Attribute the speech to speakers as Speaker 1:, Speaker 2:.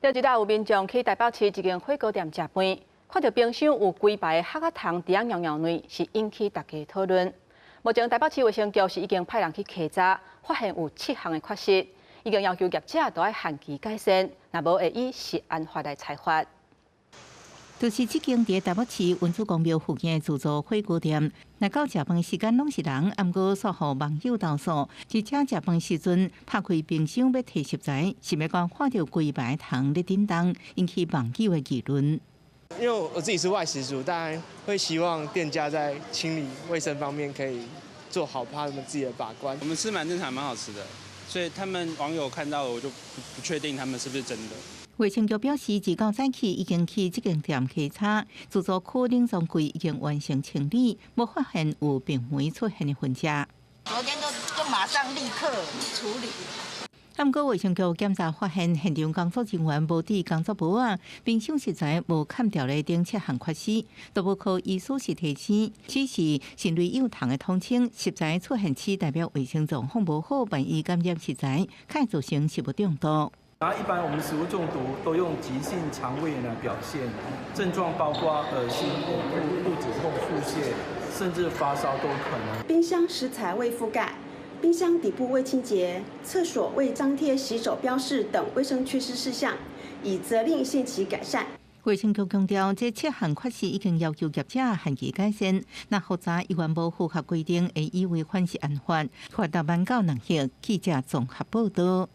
Speaker 1: 這一日有民眾去台北市一間火鍋店食飯，看著冰箱有規排礐仔蟲佇遐尿尿內，是引起大家討論。目前台北市衛生局是已經派人去稽查，發現有七項的缺失，已經要求業者都愛限期改善，若無會以食安法來裁罰。
Speaker 2: 就是這間佇台北市文殊公廟附近的自助火鍋店，來到食飯時間攏是人，毋過煞予網友投訴，而且食飯時陣拍開冰箱欲提食材，想欲講看著規排蟲咧振動，引起網友的議論。
Speaker 3: 因為我自己是外食族，當然會希望店家在清理衛生方面可以做好，他們自己的把關。
Speaker 4: 我們吃蠻正常，蠻好吃的，所以他們網友看到我就不確定他們是不是真的。
Speaker 2: 衛生局表示，自較早起已經去這間店稽查，自助區冷藏櫃已經完成清理，無發現有病媒出現的痕跡。
Speaker 5: 昨天就馬上立刻處理。
Speaker 2: 毋過衛生局檢查發現，現場工作人員無戴工作帽仔，冰箱食材無崁條例等七項缺失。動物科醫師是提醒，此是蕈類幼蟲的統稱，食材出現蠵代表衛生狀況無好，萬一感染食材，會造成食物中毒。
Speaker 6: 然後一般我們食物中毒都用急性腸胃炎來表現，症狀包括噁心、嘔吐、肚子痛、腹瀉，甚至發燒都可能。
Speaker 7: 冰箱食材未覆蓋，冰箱底部未清潔，廁所未張貼洗手標示等衛生缺失事項，已責令限期改善。
Speaker 2: 衛生局強調，這七項缺失已經要求業者限期改善，若複查依然無符合規定，會依違反食安法，罰六萬到兩億。記者綜合報道。